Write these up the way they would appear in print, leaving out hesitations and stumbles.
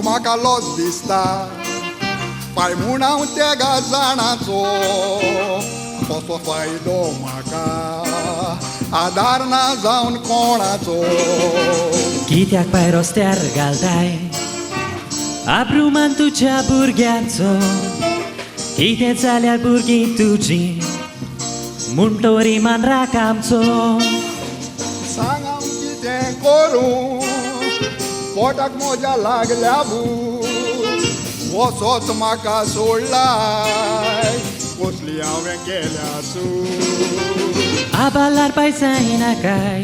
म्हाका लॉस दिसता पाय म्हूण हांव तेगा जाणाचो कसो फायदो म्हाका आदार ना जावन कोणाचो कित्याक पाय रस्त्यार घालताय आब्रुमान तुज्या भुरग्यांचो कितें जाल्यार भुरगीं तुजी म्हूण तरी मान राख आमचो सांग हांव कितें करूं पोटाक म्हज्या लागल्या भूक वचोच म्हाका सोडलाय कसली हांवें केल्या चूक आबालार पाय जायना काय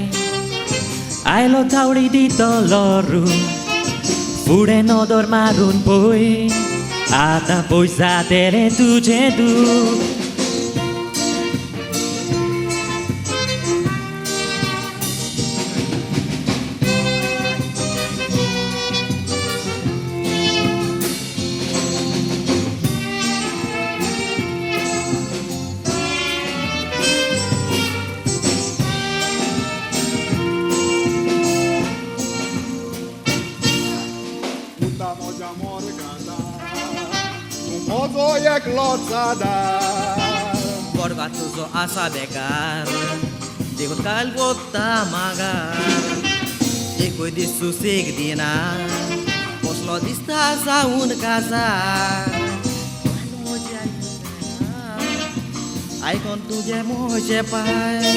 आयलो तावडी दितलो रू फुडें नदर मारून पळय आतां पयस जातलें तुजें दूख पुता म्हज्या मोरगांदा तूं म्हजो एकलोच आदार बोडगा तुजो आसा बेकार देखून काल वता मागार एकूय दीस सुसेग दिना कसलो दिसता जावन काजार आयकोन तुजें म्हजें पांय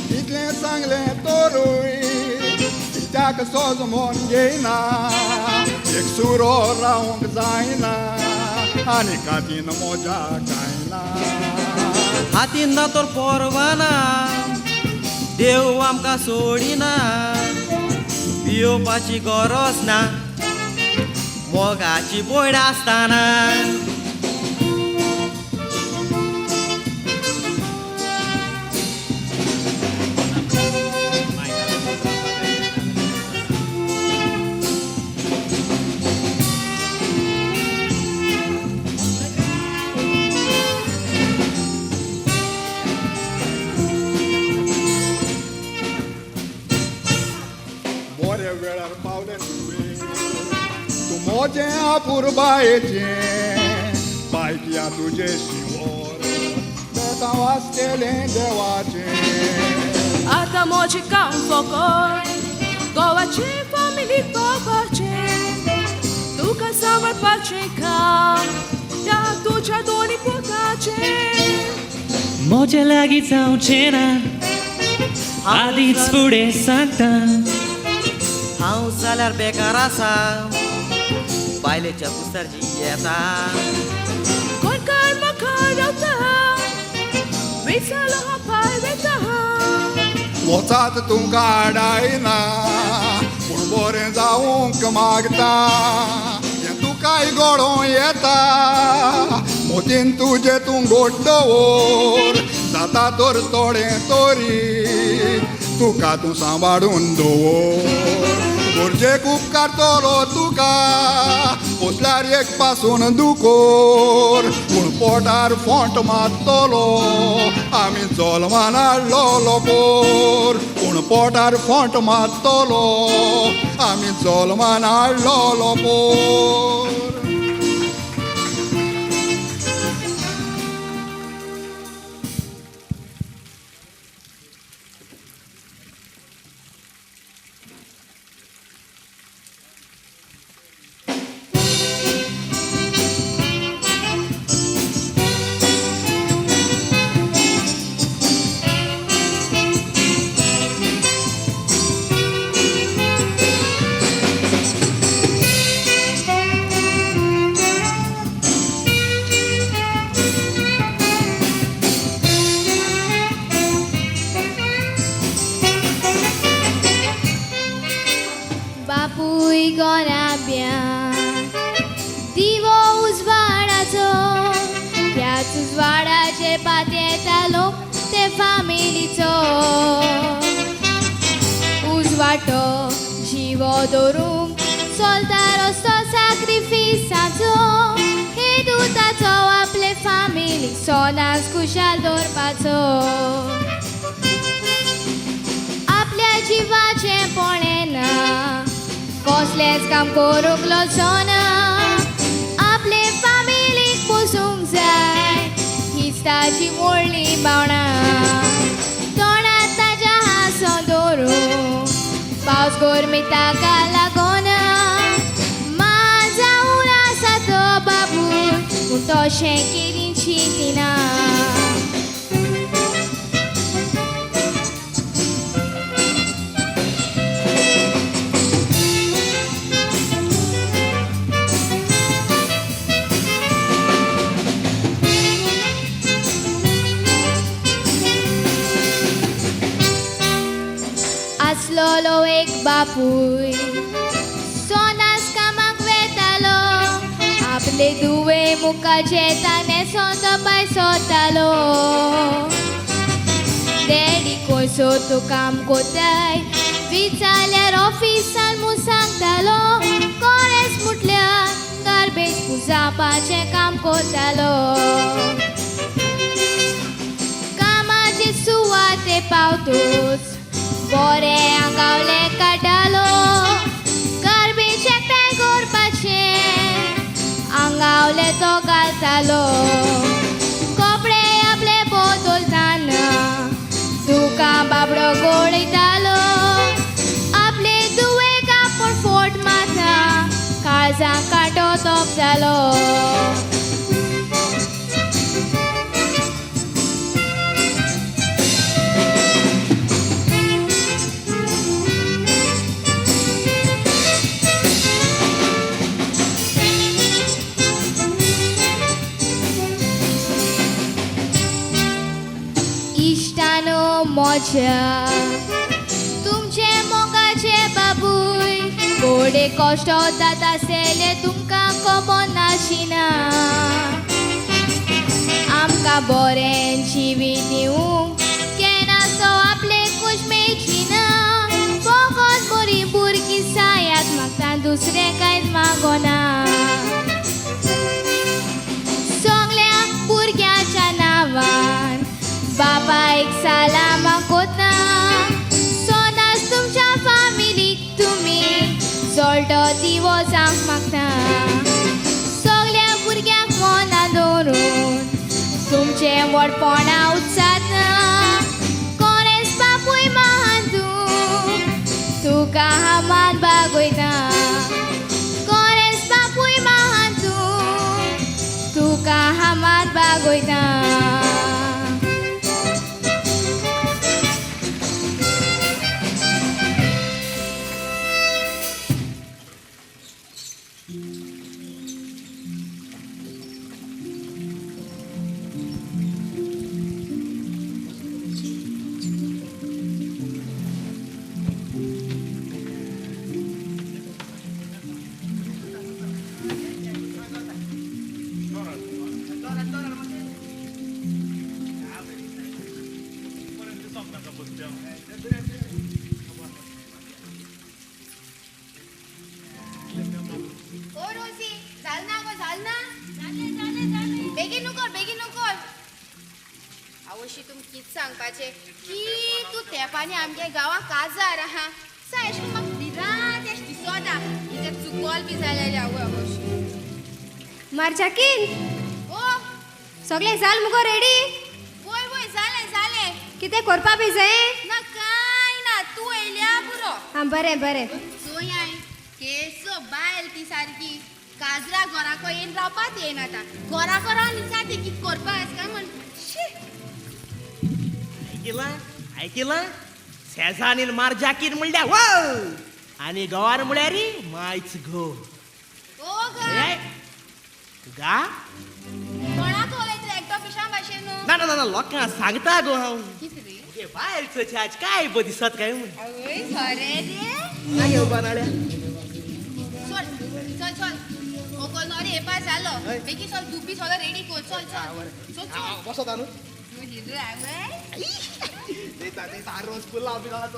कितलें सांगलें तरूय कित्याक सोज मन घेयना एक सुरो रावंक जायना आनी कातीन म्हज्या कांय ना हातीन ना तर परवाना देव आमकां सोडिना पियोवपाची गरज ना मोगाची भयण आसतना बऱ्या वेळार पावलें तुवें तूं म्हजें अपुरबायेचें बायकिया तुजें शिंवोर बेतां वाचतेलें देवाचें आतां म्हजें काम फकत गोवाची फामिली पळोवपाचें तुका सांबाळपाचें काम त्या तुज्या दोनी पुताचें म्हजे लागीं जावचें ना आदींच फुडें सांगता हांव जाल्यार बेकार आसा बायलेच्या कुस्तार जियेता गोंयकार म्हाका रावता विचारलो हांव पाय वेता वचात तुमकां आडायना पूण बरें जावंक मागता हें तुकाय घडोवं येता मोतीन तुजें तूं गोड दवर जाता तर थोडें तरी तुका तूं सांबाळून दवर गरजेक उपकारतलो तुका पोसल्यार एक पासून दुकोर पूण पोटार फोंट मारतलो आमी जल्मान हाडलोलो पोर पूण पोटार फोंट मारतलो आमी जल्मान हाडलोलो पोर बापूय गोराब्यान दिवो उजवाडाचो ह्याच उजवाडाचे पातयेतालो ते फामिलीचो उजवाटो जिवो दवरूंक चलता रस्तो साक्रिफिसाचो हे दुताचो आपले फामिली सदांच खुशाल दवरपाचो आपल्या जिवाचें पळयना कसलेंच काम करूंक लजना, आपले फामिलीक पोसूंक जाय हीच ताजी व्हडली भावना. तोंडात ताज्या हांसो दवरूं पावस गरमी ताका लागना, जावन आसा तो बाबूय पूण तशें केरीन चिंतिना. आसलोलो एक बापूय सोनास कामाक वेतालो, आपले दुवे मुखाचे ताणें सोतो पाय सोतालो. डॅडी खंयसो तूं काम कोताय विचारल्यार ऑफिसान म्हूण सांगतालो, कोरेंच म्हटल्यार गार्बेज पुजापाचें काम कोतालो. कामाचे सुवाते पावतूच बरें आंगावलें काडटालो, गार्बेज एकठांय करपाचें आंगावलें तो घालतालो. कपडे आपले बदलताना दुकां बाबडो गळयतालो, आपले दुवेक आपूण फोट मारता काळजाक कांटो तोपतालो. इश्टानो मजा तुमचे मोगाचे बाबूय गोडे कश्ट जाता आसले तुमकां खबर नाशिना, आमकां बरें जिवीत दिवंक केन्ना तो आपले खूश मेळची ना, फकत बरी भुरगीं सायात मागता दुसरें कांयच मागना. सगल्या भुरग्यांच्या नांवान बापायक सलामा कोता, सोनास तुमच्या फामिलीक तुमी जळटो दिवो जावंक मागता. सगल्या भुरग्यांक मनां दवरून तुमचें व्हडपणा उत्सातना, कोणेच बापूय महान तूं तुका हांव मान बागयता, कोणेच बापूय महान तूं तुका हांव मान बागयता. सांगपाचें की तूं तेंपानी आमगे गांवां काजार आहा सा एश कोन्न म्हाका भिरांत एश दिसोता कितें चुकोल बी जाल्यार आवय आवय. मार्जाकीन ओ सगळें जाल मुगो रेडी? वय वय जालें जालें. कितें करपा बी जाय? ना कांय ना, तूं येयल्या पुरो. आं बरें बरें. चोय केसो बायल ती सारकी काजरा घराको येवन रावपाक येयना आतां, घराको रावन विचारता कितें करपा आसा काय म्हण. ऐकिलां शेजानील मार्जाकीन म्हणल्या वो आनी गोवार म्हळ्यार मायच गो. गा कोणाक उलयतलो एकटो पिशां भाशेन? ना ना ना लोकांक सांगता गो हांव. कितें रे? मुगे बायलचो आज काय बो दिसत काय म्हूण. आवय खरें रे? ना येवपा नाळ्या. चल चल चल ओको नोरी येपा जालो बेगीन चल दुपी सगळो रेडी कर. चल चल चल चल बसत न्हू. हिरो आवय देता देता रोज पुलाव बी घालतो.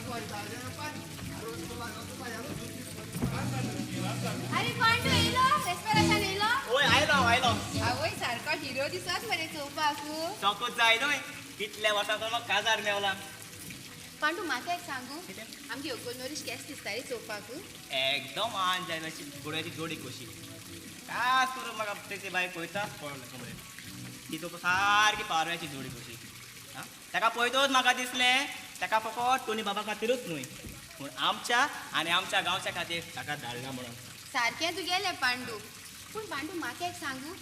अरे पांडू येयलो रेस्टोरंटान येयलो? वय आयलो आयलो. आवय सारको हिरो दिसत मरे चोवपाक. चोकूच जाय न्हय कितल्या वर्सां तो म्हाका काजार मेवला. पांडू म्हाका एक सांगू, आमगे अग्गोनोरीश केस दिसता रे चोवपाक? एकदम आन जाय अशी घोड्याची जोडी कशी. खास करून म्हाका तेची बायक पळयता पळोवं कमरेन ती चोवपा सारकी पारव्याची जोडी कशी. आं, ताका पळयतच म्हाका दिसलें ताका फकत टोनी बाबा खातीरूच न्हय पूण आमच्या आनी आमच्या गांवच्या खातीर ताका धाडला म्हणून. सारकें तुगेलें पांडू. पूण पांडू म्हाका एक सांगू,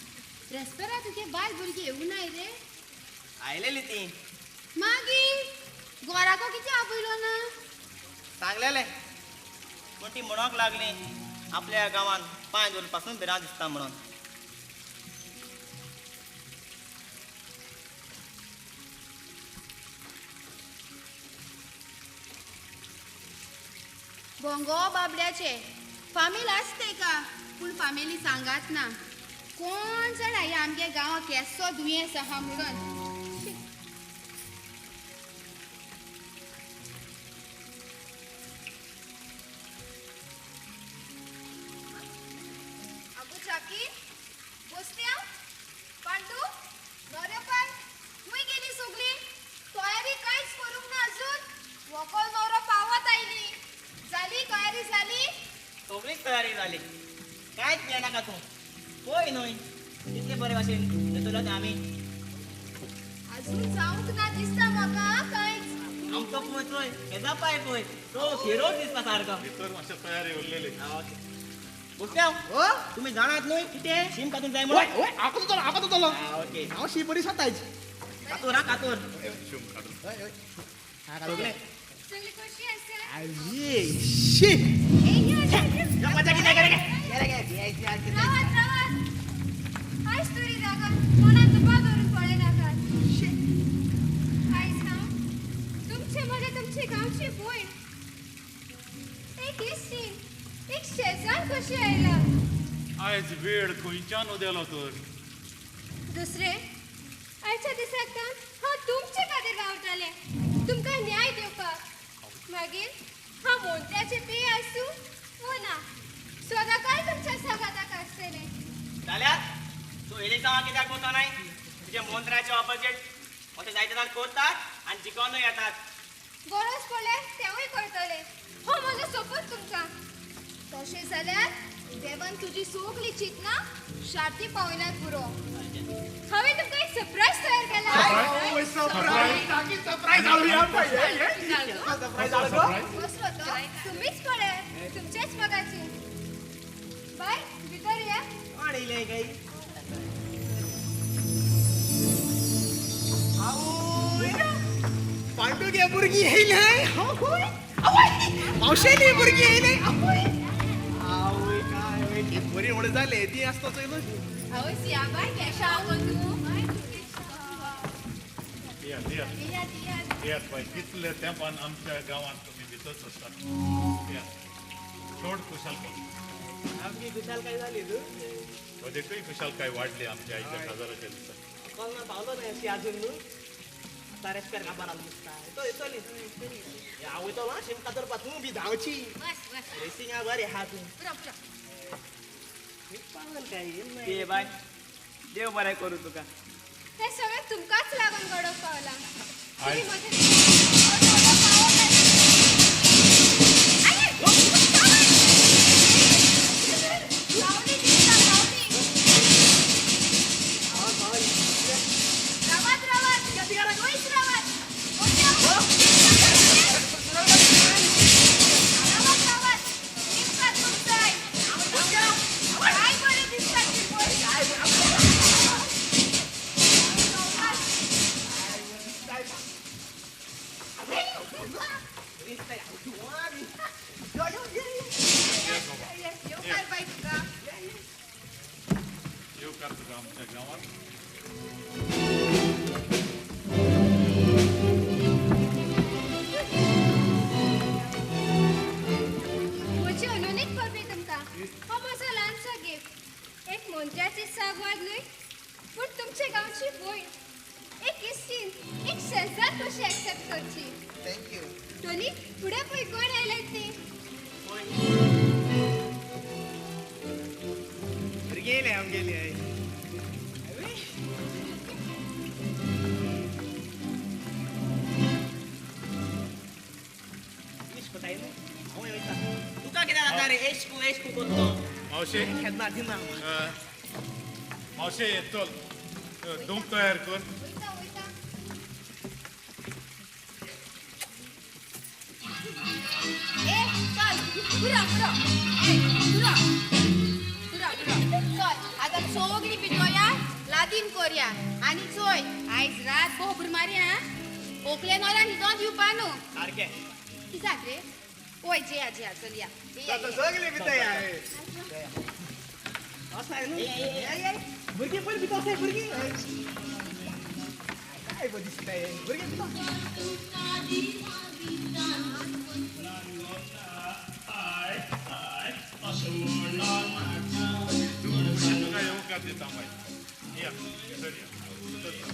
रेस्पेरा तुगे बायल भुरगीं येवनाय रे? आयलेली ती. मागीर गोराको कितें आपयलो ना? सांगलेलें पूण ती म्हणूंक लागली आपल्या गांवांत पांय दवरून पासून भिरांत दिसता म्हणून. बोंगो बाबड्याचे फामील आसते का, पूण फामिली सांगात ना. कोण जाणा ह्या आमगे गांवाक केसो दुयेंस आहा म्हणून. आगो चाकी, बसल्या, पांडू, नवऱ्या पाय खंय गेली सगळी? तयारी कांयच करूंक ना अजून. व्हंकल नवरो पावत आयली. जाली तयारी? जाली सगळीच तयारी जाली. कांयच भियेनाका तूं. पळय न्हय कितले बरे भाशेन न्हेसयला ते आमी. अजून जावंक ना दिसता म्हाका कांयच. आमचो पळय चोय हेजा पाय पळय तो हिरो दिसता सारको. भितर मातशें तयारी उरलेली. बसल्या तुमी जाणात न्हय कितें शीम कातून जाय म्हणून? हय हांव जातलो, हांव जातलो. ओके, हांव शीम बरी सोतायची. कातूर हा कातूर. शीम काडून. हय हय. सगळे सगळी कशी आसा? आये शी. रावात रावात. आयज तरी रागान तोंडान तुपां धरून पळयनाकात. आयज हांव तुमचे मदें तुमची गांवची भयण, एक इश्टीण, एक शेजार कशी आयला. आयज वेळ खंयच्यान उदेलो तर? दुसरें, आयच्या दिसाक तान हांव तुमचे खातीर वावरतालें, तुमकां न्याय दिवपाक. मागीर हांव मोंत्याचें पेय आसूं वो ना, सदांकाळ तुमच्या सांगाताक आसतलें. जाल्यार तूं एलिसांवां कित्याक वचनाय? तुजे मोंत्राचे ऑपोजीट अशें जायते जाण करतात आनी जिखोनूय येतात. गरज पडल्यार तेवूय करतले. हो म्हजो सोपूत तुमकां. तशें जाल्यार देवान तुजी सगळी चिंतना शांती पावयल्यार पुरो. हांवें तुमकां एक सरप्रायज तयार केला. कसलो तो? तुमीच पळयात, तुमच्याच मगाची. बाय, भितर या. कोण येयलें काय? पांडुगे भुरगीं येयलें. मावशेली भुरगीं येयलें. आवय काय ती बरी व्हड जालें ती आसता चोय न्हू. आवय सियाबाय केशा गो तूं? येयात येयात येयात येयात. येयात बाय, कितले तेंपान आमच्या गांवांत तुमी भितर सरतात. येयात, चड खुशालकाय. आमची खुशालकाय जाली न्हू. अदेकूय खुशालकाय वाडली आमच्या आयच्या काजाराच्या दिसा. कोण पावलो न्हय अशी अजून न्हू. आतां रेस्पेर काबार आलो दिसता. येतो येतली. हांव वयतलो आं शीम कातरपा, तूं बी धांवची. बस बस. रेसिंगा बरें आहा तूं. पुरो पुरो. पावल काय ये बाय, देव बरें करूं तुका. हें सगळें तुमकांच लागून घडोवंक पावलां. तुमी म्हजें गावली दिसता गावली. रावात रावात. वयच रावात. रावात रावात. निमकात तुमचाय. काय बरें दिसता ती पळय. येवकार बाय तुका. येवकार तुका आमच्या गांवांत. म्हजी अनोनीक परबी तुमकां. हो म्हजो ल्हानसो गिफ्ट. एक मोंत्याची सागवाद न्हय पूण तुमचे गांवची भयण, एक इश्टीण, एक शेजार कशी एक्सेप्ट करची. Thank you. Tony, फुडें पळय कोण आयल्यात ती. भुरगीं येयलें आमगेली आयज. मावशे केन्ना दिना. मावशे चल डोंक तयार कर. ए चल पुरो पुरो. ए पुरो पुरो पुरो. चल आतां सगळीं पितोया लादीन कोरया आनी चोय आयज रात बोबर मारया. ओकले नोरा न्हिदोन दिवपा न्हू. सारकें कितें जाता रे? ओय जेया जेया चल या. सगळीं पितया. भुरगीं पयलीं भितर वचाय भुरगीं. काय गो दिसता भुरगीं भितर. तुका येवकार दिता बाय. या भितर या. भितर या.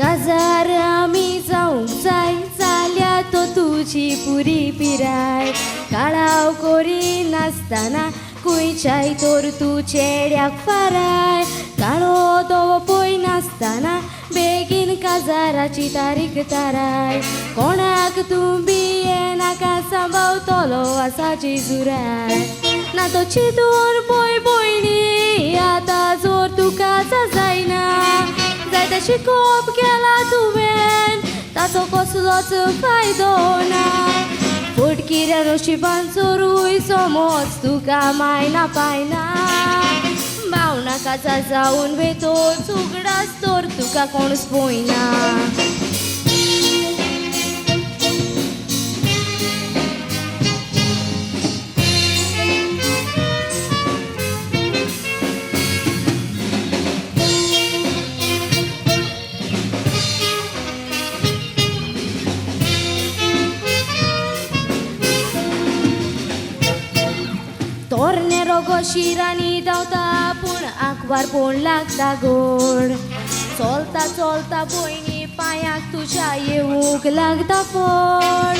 काजार आमी जावंक जाय जाल्यार तो तुजी पुरी पिराय. काळाव करिनासतना खंयच्याय तर तूं चेड्याक फाराय. काळो धवो पळयनासतना बेगीन काजाराची तारीख थाराय. कोणाक तूं भियेनाका सांबाळतलो आसा जेजुराय. ना तो चिंतून पळय भयणी आतां जोर तुका जायना. जायते शिकोवप केलां तुवें ताचो कसलोच फायदो ना. फटकिऱ्या नशिबान चोरूय समज तुका मायना पायना. भावनाका जावन वेतोच उगडास तर तुका कोणूच पळयना. तोरणे रोगो शिरांनी धांवता पूण आंकवार पोण लागता गोड. चलता चलता भयणी पांयाक तुज्या येवंक लागता फोड.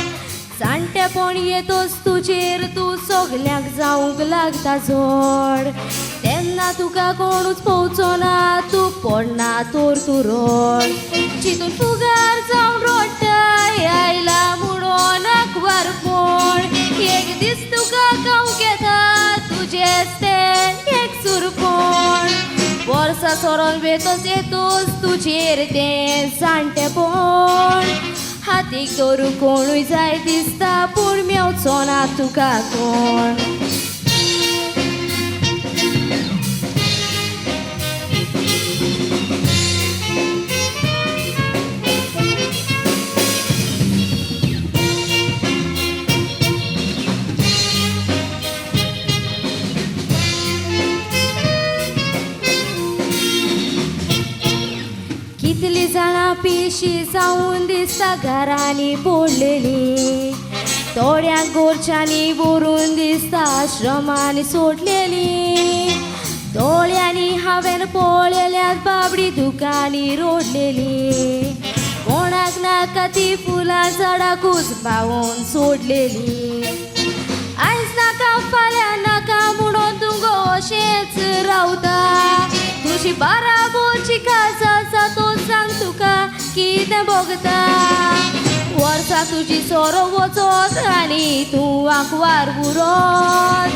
जाणटेपण येतोच तुजेर तूं सगल्यांक जावंक लागता जोड. तेन्ना तुका कोणूच पळोवचो ना तूं पडना तर तूं रोड. चिंतून फुगार जावन रडटाय आयला म्हणून आंकवारपण. एक दीस तुका खावंक येता तुजेच तें एक सुरपण. वर्सां सरोन वेतोच येतोच तुजेर तें जाणटेपण. हातीक धरूंक कोणूय जाय दिसता पूण मेवचो ना तुका कोण. कितली जाणां पिशी जावन दिसता घरांनी पडलेली. थोड्यांक गोरच्यांनी भरून दिसता आश्रमांनी सोडलेली. दोळ्यांनी हांवें पळयल्यात बाबडी दुकांनी रोडलेली. कोणाक नाका ती फुलां झाडाकूच पावोवन सोडलेली. आयज नाका फाल्यां नाका म्हणून तूं गो अशेंच रावता. तुजी बाराबोरची खास आसा तो सांग तुका कितें भोगता. वर्सां तुजी सोरो वचत आनी तूं आंकवार उरत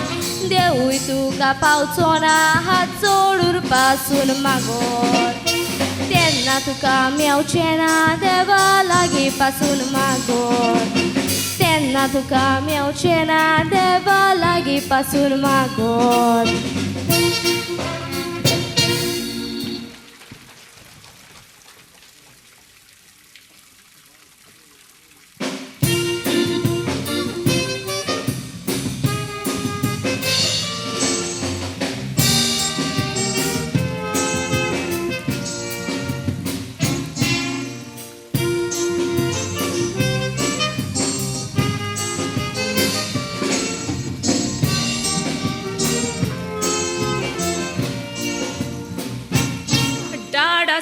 देवूय तुका पावचो ना हात जोडून पासून मागत तेन्ना तुका मेवचें ना देवा लागीं पासून मागत तेन्ना तुका मेवचें ना देवा लागीं पासून मागत.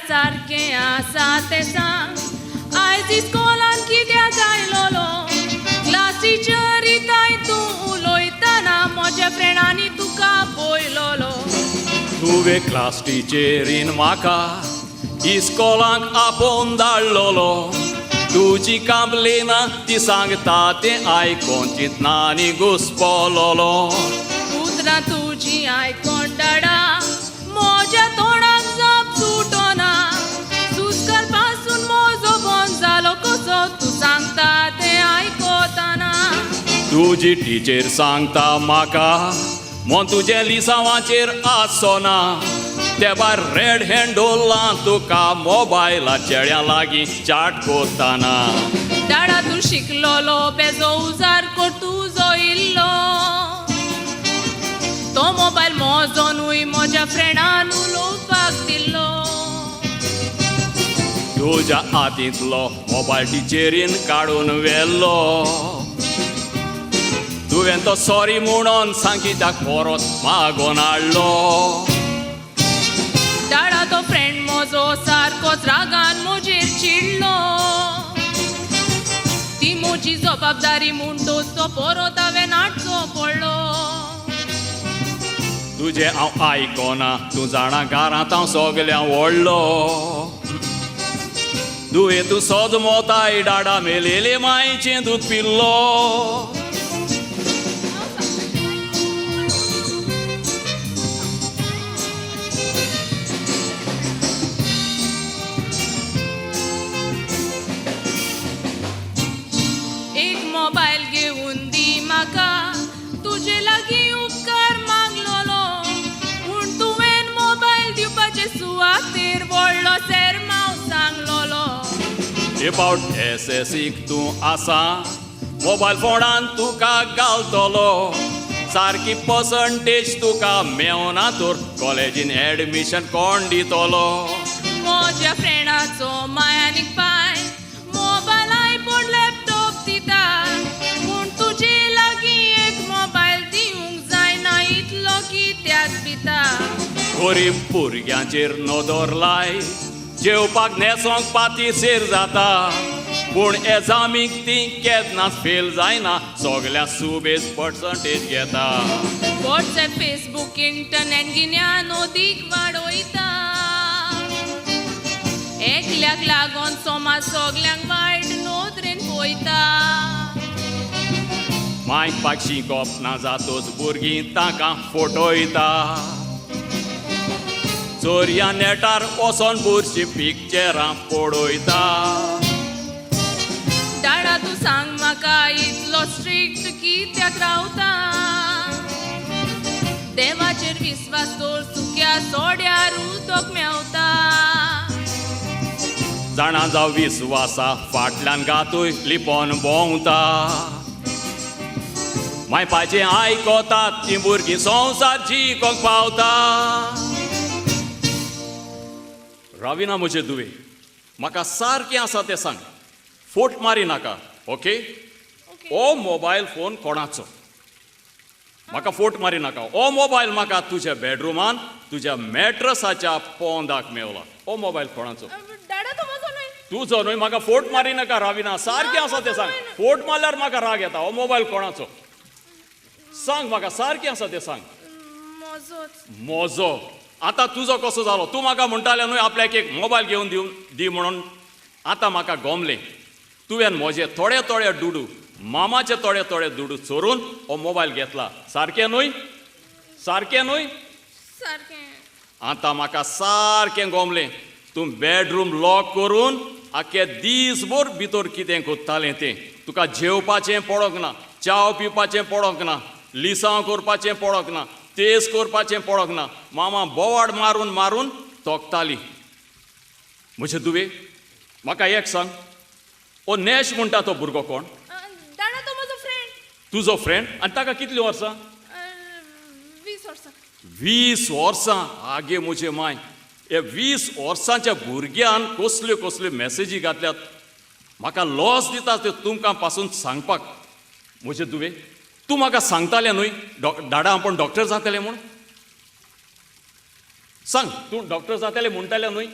सारकें आसा तें सांग आयज इस्कोलान कित्याक आयलोलो क्लास टिचरीताय तूं उलयतना म्हज्या फ्रेंडांनी तुका पळयलोलो. तुवें क्लास टिचरीन म्हाका इस्कोलाक आपोवन धाडलोलो तुजी कांपलेना ती सांगता तें आयकोन चिंतना आनी घुसपोलोलो. उतरां तुजी आयकोन डाडा म्हज्या तोंडाक जाप सुटना सुस्कार पासून म्हजो बंद जालो कसो तूं सांगता तें आयकतना. तुजी टिचर सांगता म्हाका मन तुजें लिसांवाचेर आसना ते भायर रेड हँडोलां तुका मोबायला चेड्यां लागीं चाट कोताना. डाडा तूं शिकलोलो बेजो उजार कर तुजो इल्लो तो मोबायल म्हजो न्हय म्हज्या फ्रेंडान उलोवपाक दिल्लो. तुज्या हातींतलो मोबायल टिचरीन काडून व्हेल्लो तुवें तो सॉरी म्हणून सांगिताक परत मागोन हाडलो. डाडा तो फ्रेंड म्हजो सारकोच रागान म्हजेर चिडलो ती म्हजी जबाबदारी म्हूण तो परत हांवें हाडचो पडलो. तुजें हांव आयकोना तूं जाणा घरांत हांव सगळ्यां व्हडलो तुवें तूं सोद मोताय डाडा मेलेले मायचें दूद पिल्लो. एक मोबायल घेवन दी म्हाका तुजे लागीं उपकार मागलोलो पूण तुवें मोबायल दिवपाचे सुवातेर व्हडलो सेरमांव सांगलोलो. हे फावट एस एसीक तूं आसा मोबायल फोनान तुका घालतलो सारकी पर्संटेज तुका मेवना तर कॉलेजीन एडमिशन कोण दितलो. म्हज्या फ्रेंडाचो मायानीक पाय मोबायल आयफोन लॅपटॉप दिता पूण तुजे लागीं एक मोबायल दिवंक जायना इतलो कित्याक दिता. गरीब भुरग्यांचेर नदर लाय जेवपाक न्हेसोंक पाती सेर जाता पूण एजामीक ती केन्नाच फेल जायना सगल्या सुबेज पर्संटेज घेता. वॉट्सएप फेसबूक इंटरनेट गिन्यान अदीक वाडयता एकल्याक लागोन समाज सगल्यांक वायट नदरेन पळयता. मायक पाक शिकप ना जातोच भुरगीं तांकां फटयता चोरया नेटार वचोन बुरशीं पिक्चरां पळयता. डाडा तूं सांग म्हाका इतलो स्ट्रिक्ट कित्याक रावता देवाचेर विस्वास दवर सुक्या सोड्यार उदक मेवता. जाणा जाव विस्वासा फाटल्यान गातूय लिपोन भोंवता मायपाचें आयकतात तीं भुरगीं संवसार जिखोंक पावता. राविना म्हजे दुवे म्हाका सारकें आसा तें सांग फोट मारी नाका ओके. ओ मोबायल फोन कोणाचो म्हाका फोट मारी नाका. ओ मोबायल म्हाका तुज्या बेडरुमान तुज्या मॅट्रसाच्या पोंदाक मेवला. ओ मोबायल कोणाचो तुजो न्हय म्हाका फोट मारी नाका राविना सारकें आसा तें सांग. फोट मारल्यार म्हाका राग येता. हो मोबायल कोणाचो सांग म्हाका सारकें आसा तें सांग. म्हजो आतां तुजो कसो जालो? तूं म्हाका म्हणटालें न्हय आपल्याक एक मोबायल घेवन दिवन दी म्हणून. आतां म्हाका गोमलें तुवें म्हजे थोडे थोडे दुडू, मामाचे थोडे थोडे दुडू चोरून हो मोबायल घेतला. सारकें न्हय? सारकें न्हय? सारकें. आतां म्हाका सारकें गोमलें. तूं बेडरूम लॉक करून आख्खे दीसभर भितर कितें कोत्तालें तें. तुका जेवपाचें पडोंक ना, च्याव पिवपाचें पडोंक ना, लिसांव करपाचें पडोंक ना, तेज करपाचें पडोंक ना. मामा बोवाड मारून मारून तोखताली. म्हजे दुवे, म्हाका एक सांग, ओ नॅश म्हणटा तो भुरगो कोण? दादा, तो म्हजो फ्रेंड. तुजो फ्रेंड? आनी ताका कितलीं वर्सां? 20 वर्सां. 20 वर्सां? आगे म्हजे माय, हे 20 वर्सांच्या भुरग्यान कसल्यो कसल्यो मॅसेजी घातल्यात. म्हाका लॉस दिता ते तुमकां पासून सांगपाक. म्हजे दुवे, तूं म्हाका सांगतालें न्हय दादा आपूण डॉक्टर जातलें म्हूण? सांग, तूं डॉक्टर जातलें म्हणटालें न्हय?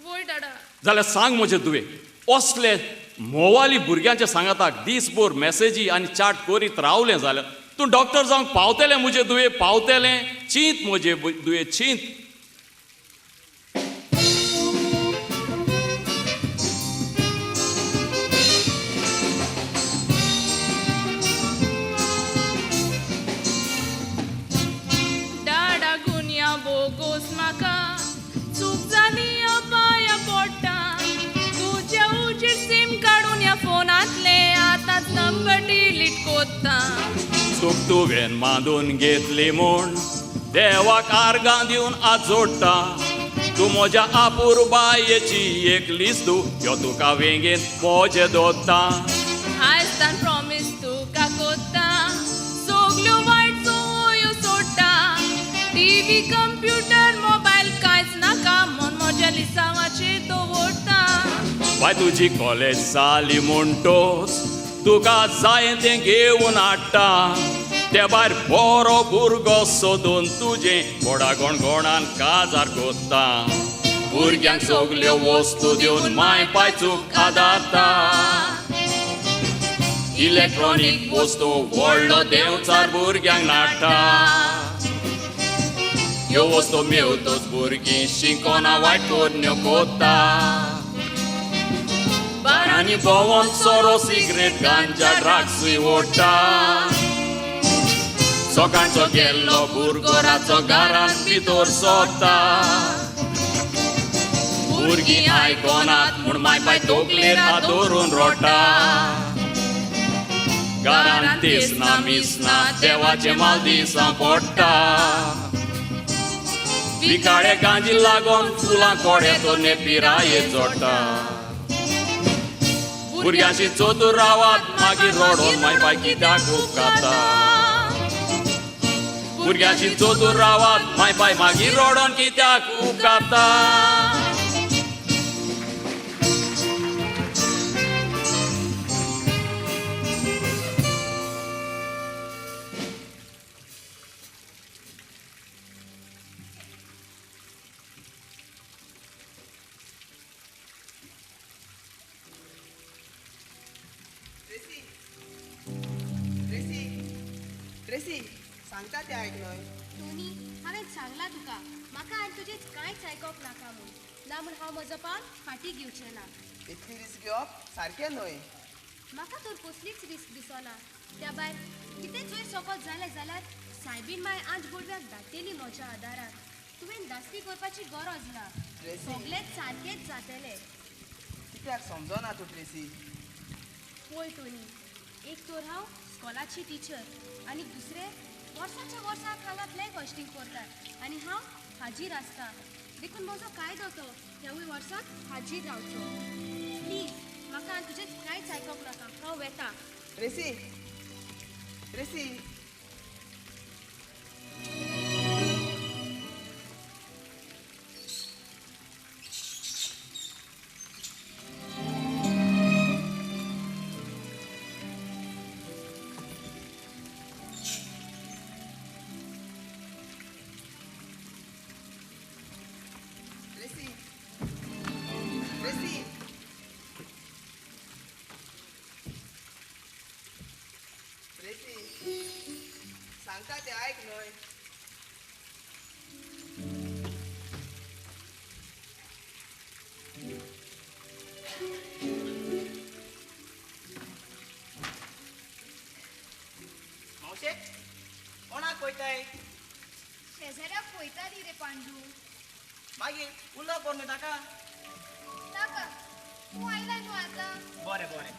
वय दादा. जाल्यार सांग म्हजे दुवे, असले मोवाली भुरग्यांच्या सांगाताक दीसभर मॅसेजी आनी चाट करीत रावलें जाल्यार तूं डॉक्टर जावंक पावतलें म्हजे दुवे, पावतलें. चींत म्हजे दुवे, चींत. डाडा गुन्या बोगोस म्हाका चूक जाली अपाया पोटा. तुज्या उजीर सीम काडून ह्या फोनांतले आतांच नंबर डिलीट कोत्ता. चूक तुवें मांदून घेतली म्हूण देवाक आर्गां दिवन आजोडटा. तूं म्हज्या आपुरबायेची एकलीच तूं, यो तुका वेंगेन म्हजें दोत्ता. आयज तान प्रॉमीस तुका कोत्ता, सगल्यो वायट संवयो सोडटा. टीव्ही, कंप्युटर, मोबायल कांयच नाका म्हूण म्हज्या लिसांवाचेर दवरता. बाय तुजी कॉलेज जाली म्हणटोच तुका जाय तें घेवन हाडटा. ते भायर बरो भुरगो सोदून तुजें गोडा गणगणान काजार कोत्ता. भुरग्यांक सगल्यो वस्तू दिवन माय पाय चूक आदारता. इलेक्ट्रॉनीक वस्तू व्हडलो देंवचार भुरग्यांक नाडटा. ह्यो वस्तू मेवतच भुरगीं शिकोना वायट करण्यो कोत्ता. बारांनी भोंवोन सोरो, सिगरेट, गांजा, ड्रग्सूय ओडटा. सकाळचो गेल्लो भुरगो रातचो घरांत भितर सोदता. भुरगीं आयकोनात म्हूण माय पाय तकलेर हात दवरून रोडटा. घरांत तेस ना मीस ना, देवाचें माल दिसां पडटा. विकाळे गांजी लागोन फुलां कोडे तोने पिराये जोडटा. भुरग्यांशी चतूर रावात, मागीर रडोन माय पाय कित्याक उपकारता. भुरग्यांशी चतूर रावात, माय पाय मागीर रडोन कित्याक उपकारता. ट्रेसी, सांगता तें आयक न्हय. टोनी, हांवें सांगलां तुका, म्हाका आनी तुजें कांयच आयकोप नाका म्हूण. ना म्हूण हांव म्हजो पावल फाटीं घेवचें ना. इतली रिस्क घेवप सारकें न्हय. म्हाका तर कसलीच रिस्क दिसना. त्या भायर कितेंच वयर सोकोत जालें जाल्यार सायबीन माय आंज बोडव्याक धाडटेली म्हज्या आदाराक. तुवें धास्ती करपाची गरज ना, सगळेंच सारकेंच जातलें. कित्याक समजना तूं ट्रेसी? पळय टोनी, एक तर हांव स्कॉलाची टिचर आनी दुसरें वर्साच्या वर्साक हांगा फ्लॅग होस्टिंग करतात आनी हांव हाजीर आसता. देखून म्हजो कायदो तो ह्यावूय वर्साक हाजीर रावचो. प्लीज म्हाका आनी तुजें कांयच आयकोंक नाका, हांव वेता. Tracy, Tracy. सांगता तें आयक न्हय. पळयताली रे पांडू. मागीर उलोवप कोण न्हू ताका. नाका, तूं आयला न्हू आतां. बरें बरें.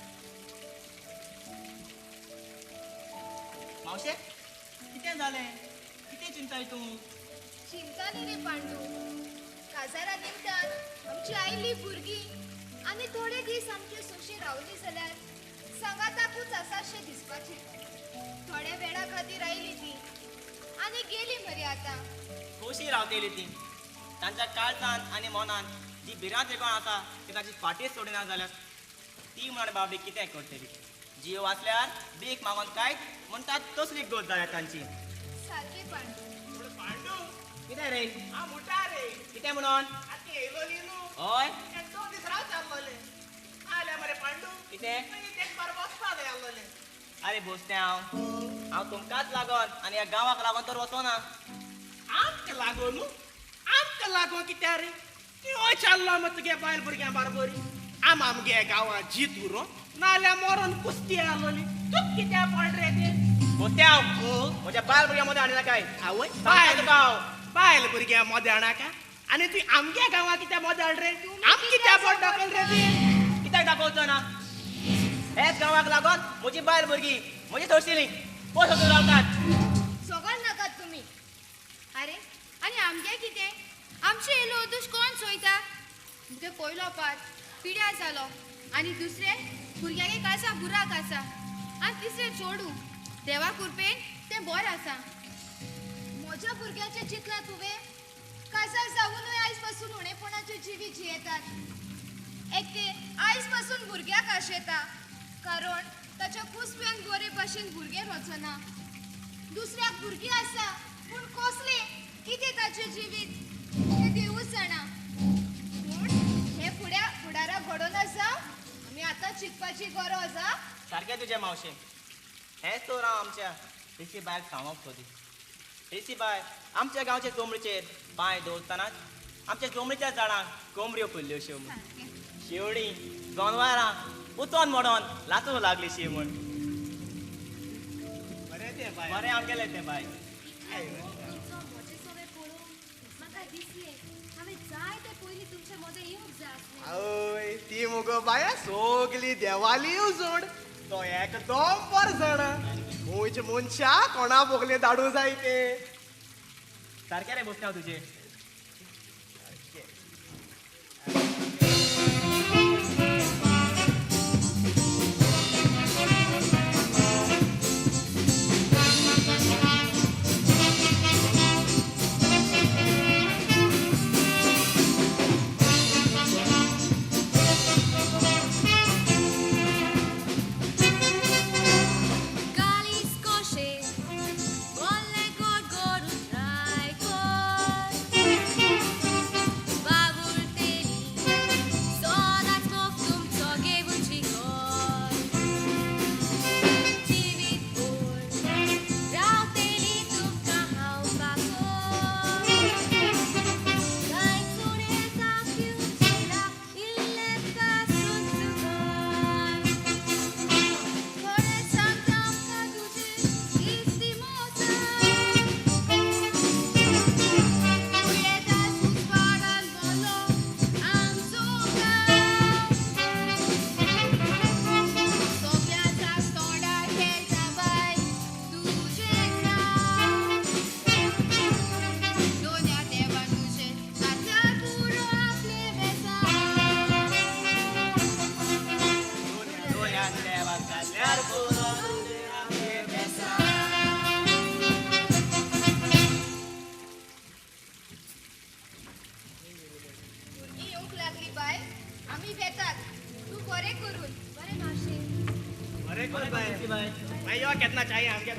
मावशे कितें जालें? कितें चिंताय तूं? चिंताली रे पांडू, काजारा निमतान आमची आयली भुरगीं आनी थोडे दीस आमचे सोशी रावली जाल्यार सांगाताकूच आसाशें दिसपाचें. थोड्या वेळा खातीर आयली ती आनी गेली मरे आतां. खोशी रावतली ती. तांच्या काळजान आनी मनान जी भिरांत रिगोण आसा ती ताची फाटीच सोडिना जाल्यार ती म्हणून बाबडी कितें करतली? जीव आसल्यार भीक मागून कांयच म्हणटात तसली गत जाल्या तांची. सारकें पांडू. पांडू कितें रे? हांव म्हणटा रे. कितें म्हणून? आतां येयलोली न्हू. हय. 2 दीस रावता आसलोले. आयल्या मरे पांडू. कितें? तेच बार बसपा जाय आसलोले. आरे बोसते हांव हांव तुमकांच लागोन आनी ह्या गांवाक लागोन तर वचोना. आमकां लागोन? आमकां लागोन कित्याक रे? ती हय चाललो मग तुगे बायल भुरग्यां बारबरी. आम आमगे गांवां जीत उरो नाल्यार मरोन कुस्ती आसलोली. तूं कित्याक पड रे ते? बोसते हांव म्हज्या बायल भुरग्यां मदें हाडिना काय. आवय बायल बायल भुरग्यां मदें हाडनाका आनी तूं आमगे गांवां कित्याक मदें हाड रे? आम कित्याक बोट दाखयल रे ती? कित्याक दाखोवचो ना? हेच गांवाक लागोन म्हजी बायल भुरगीं म्हजी थोडशिली पोस वचून रावतात. सगळ नाकात तुमी. आरे आनी आमगे कितें? आमचे येयलो अदूश कोण चोयता? तुगे पयलो पाट पिड्यार जालो आनी दुसरें भुरग्यागे काळसा बुराक आसा आनी तिसरें चोडू देवा कृपेन तें बरें आसा. म्हज्या भुरग्याचें चिंतलां तुवें? काजार जावनूय आयज पासून उणेपणाचे जिवीत जियेतात. एकटे आयज पासून भुरग्याक आशेता कारण ताच्या कुसव्यान बरे भाशेन भुरगें रचना. दुसऱ्याक भुरगीं आसा पूण कसलें कितें ताचें जिवीत तें देवूच जाणा. पूण हें फुडाराक घडोना जावं आमी आतां चिंतपाची गरज. आ सारकें तुजें मावशे. हेंच तर हांव आमच्या रिसी बायक सांगूंक सोदी. रिसी बाय आमच्या गांवचे जोमणीचेर पांय दवरतनाच आमच्या जोमणीच्या झाडांक कोंबऱ्यो फुल्ल्यो श्यो म्हूण, शेवणीं जनवरां उचोन मोडोन लासूंक लागली शी म्हूण. बरें तें बाय, बरें आमगेलें तें बाय. म्हजें सगळें पळोवन म्हाका दिसलें हांवें जाय ते पयलीं तुमचे मदें येवंक जाय आसलें. आवय ती मुगो बाया सगली देवाली जोड तो एकदम बरो जाणा. मुंयच मनशा कोणा बोगले धाडूं जाय ते. सारकें रे बोसते हांव तुजें. भुरगीं येवंक लागली बाय, आमी वेतात. तूं बरें करून. बरें मावशे. बरें कर बाय. बाय यो केन्ना चाय आमगे.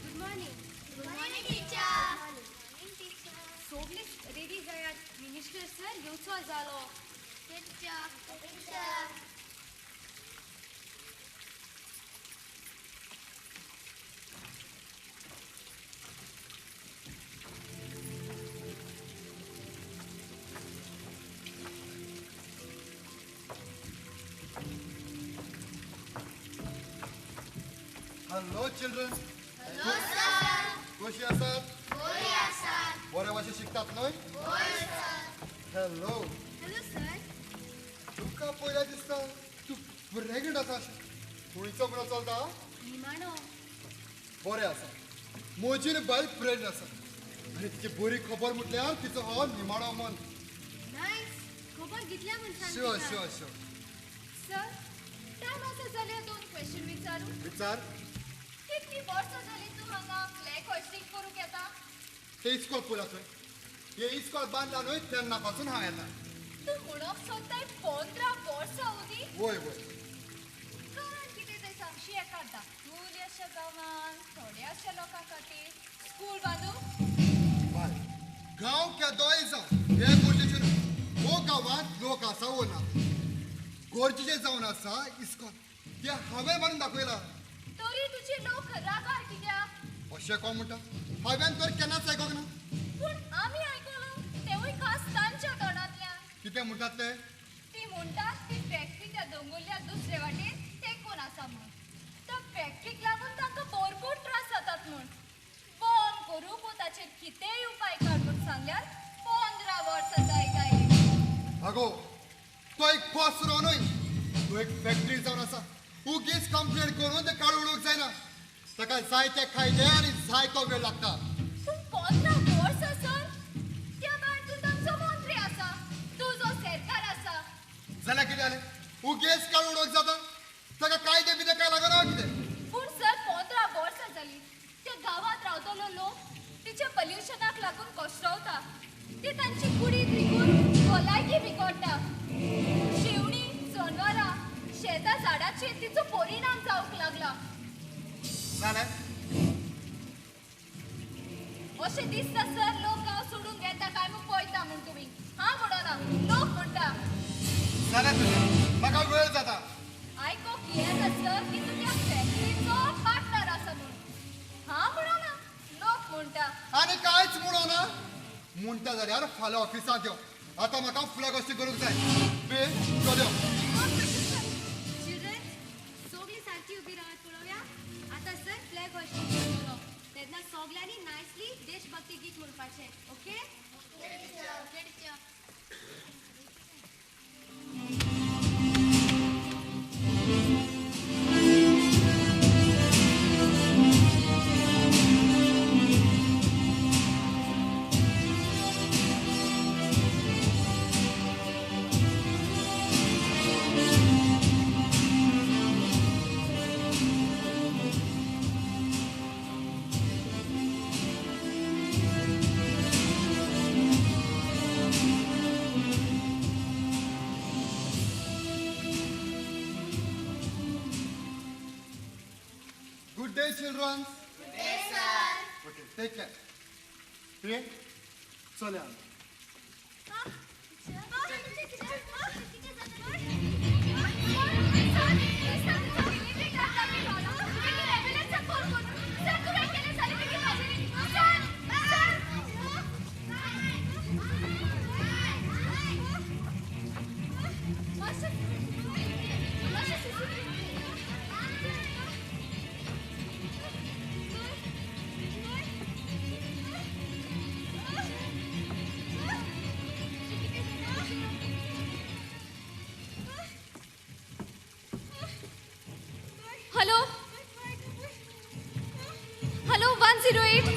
Good morning. Good morning teacher. Morning teacher. सोगले रेडी जायात, मिनिस्टर सर येवचो जालो. Teacher teacher. Hello children. Hello sir. कशी आसात? बरी आसात. बरे भाशेन शिकतात न्हय? वय सर. हॅलो. Hello sir. तुका पयल्या दिसता तूं प्रेग्नंट आसा अशें. खंयचो म्हणून चलता? निमाणो. बरें आसा. म्हजी बायल प्रेग्नंट आसा आनी तिची बरी खबर म्हटल्यार तिचो हो निमाणो मंथ. नायस. खबर घेतल्या मनशान. Sure sure sure. Sir time आसा जाल्यार दोन क्वेश्चन विचारू? विचार. कितली वर्सां जाली तूं हांगा फ्लॅग होस्टिंग करूंक येता? ते इस्कॉल पळयला थंय, हे इस्कॉल बांदला न्हय तेन्ना पासून हांव येता. तूं म्हणूंक सोदताय 15 वर्सां उदी? वय वय. कारण कितें तें सांगशी एका धाकटुल्याशा गांवान थोड्याशा लोकां खातीर स्कूल बांदूंक? बाय, गांव केदोय जावं हें गरजेचें न्हय. हो गांवांत लोक आसा वो ना, गरजेचें जावन आसा इस्कॉल, तें हांवें बांदून दाखयलां. तरी तुजे लोक रागार कित्याक? अशें कोण म्हणटा? हांवें तर केन्नाच आयकोंक ना. पूण आमी आयकलां तेवूय खास तांच्या तोंडांतल्यान. कितें म्हणटात ते? ती म्हणटात ती फॅक्टरी त्या दोंगुल्ल्या दुसरे वाटेन तेंकून आसा म्हूण. त्या फॅक्टरीक लागून तांकां भरपूर त्रास जातात म्हूण. बंद करूंक वो ताचेर कितेंय उपाय काड म्हूण सांगल्यार 15 वर्सां जायत आयलीं. आगो, तो एक पसरो न्हय, तो एक फॅक्टरी जावन आसा. उगीच कंप्लेन करून ते काडून उडोवंक जायना. ताका जाय ते कायदे आनी जाय तो वेळ लागता. पूण 15 वर्सां सर, त्या भायर तूं तांचो मंत्री आसा, तुजो सरकार आसा. जाल्यार कितें जालें? उगीच काडून उडोवंक जाता? ताका कायदे बिदे काय लागना कितें? पूण सर 15 वर्सां जालीं त्या गांवांत रावतलो लोक तिच्या पल्युशनाक लागून कोसळता. ती तांची कुडीत रिगून भलायकी बिगडटा. शेवणीं, जनवरां, शेतां झाडाचेर तिचो परिणाम जावंक लागला. जालें? अशें दिसता सर लोक गांव सोडून घेता काय म्हूण पळयता म्हूण तुमी. हांव म्हणना, लोक म्हणटा. जालें तुजें, म्हाका वेळ जाता. आयकोंक येता सर की तूं त्या फॅक्टरीचो पार्टनर आसा म्हूण. हांव म्हणना, लोक म्हणटा. आनी कांयच म्हणना म्हणटा जाल्यार फाल्यां ऑफिसांत यो. आतां म्हाका फ्लॅग होस्टिंग करूंक जाय. बे चल यो. चिल्ड्रन सगळीं सारकी उबी रावात पळोवया. आतां सर फ्लॅग होस्टिंग करतलो तेन्ना सगळ्यांनी नायसली देशभक्ती गीत म्हणपाचें. Okay? Okay teacher. Okay teacher. Good day, children. Good day, sir. Okay, take care. Priye, चल यार. Hello, hello 108.